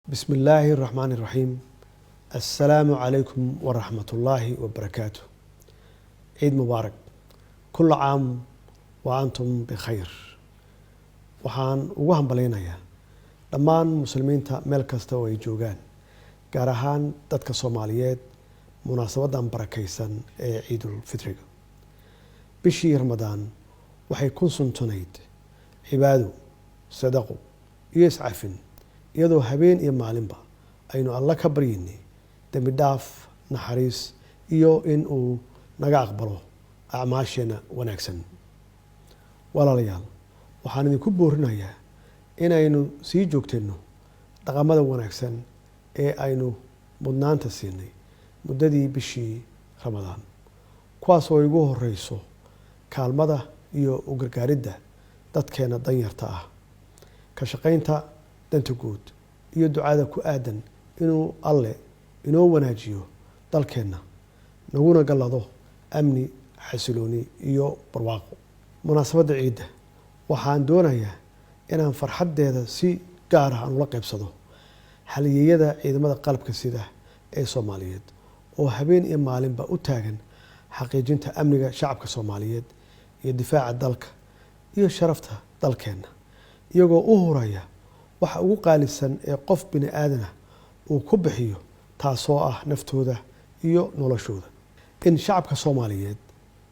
Bismi illaahi raxmaani raxiim. Assalaamu calaykum waraxmat ullaahi wabarakaatu. Ciid mubaarak, kulla caam wa antum bikhayr. Waxaan ugu hambalyaynayaa dhammaan muslimiinta meel kasta oo ay joogaan, gaar ahaan dadka Soomaaliyeed, munaasabadan barakaysan ee Ciidulfitriga. Bishii Ramadaan waxay ku suntunayd cibaado, sadaqo iyo iscafin, iyadoo habeen iyo maalinba aynu Alla ka baryaynay dembi dhaaf, naxariis iyo in uu naga aqbalo acmaasheena wanaagsan. Walaalayaal, waxaan idinku boorinayaa inaynu sii joogtayno dhaqamada wanaagsan ee aynu mudnaanta siinay muddadii bishii Ramadaan, kuwaas oo igu horeyso kaalmada iyo u gargaaridda dadkeena danyarta ah, ka shaqaynta danta guud iyo ducada ku aadan inuu Alle inoo wanaajiyo dalkeenna, naguna gallado amni, xasilooni iyo barwaaqo. Munaasabadda ciidda waxaan doonayaa inaan farxaddeeda si gaar ah aan ula qaybsado halyeeyada ciidamada qalabka sida ee Soomaaliyeed oo habeen iyo maalinba u taagan xaqiijinta amniga shacabka Soomaaliyeed iyo difaaca dalka iyo sharafta dalkeenna, iyagoo u huraya waxa ugu qaalisan ee qof bini aadanah uu ku bixiyo, taasoo ah naftooda iyo noloshooda. In shacabka Soomaaliyeed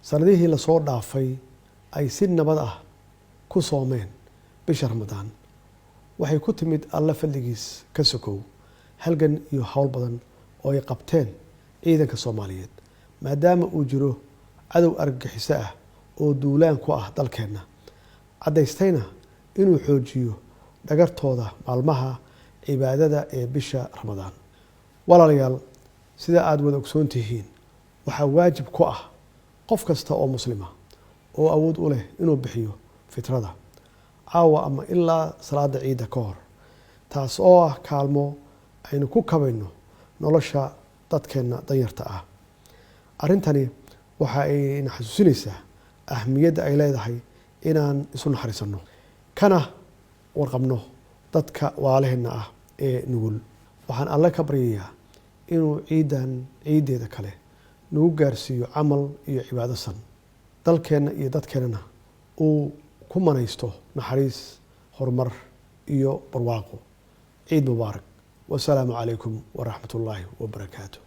sanadihii lasoo dhaafay ay si nabad ah ku soomeen bisha Ramadaan waxay ku timid Alle fadligiis ka sokow halgan iyo howl badan oo ay qabteen ciidanka Soomaaliyeed, maadaama uu jiro cadow argagixiso ah oo duulaan ku ah dalkeenna, caddaystayna inuu xoojiyo dhagartooda maalmaha cibaadada ee bisha Ramadaan. Walaalayaal, sida aada wada ogsoon tihiin, waxaa waajib ku ah qof kasta oo muslima oo awood u leh inuu bixiyo fitrada caawa ama ilaa salaada ciidda ka hor, taas oo ah kaalmo aynu ku kabayno nolosha dadkeenna danyarta ah. Arrintani waxa ayna xasuusinaysaa ahmiyadda ay leedahay inaan isu naxariisanno kana warqabno dadka walaalaheenna ah ee nugul. Waxaan Alle ka baryayaa inuu ciidan ciiddeeda kale nagu gaarsiiyo camal iyo cibaado san, dalkeenna iyo dadkeennana uu ku manaysto naxariis, horumar iyo barwaaqo. Ciid mubaarak, wasalaamu calaykum waraxmat ullaahi wabarakaatu.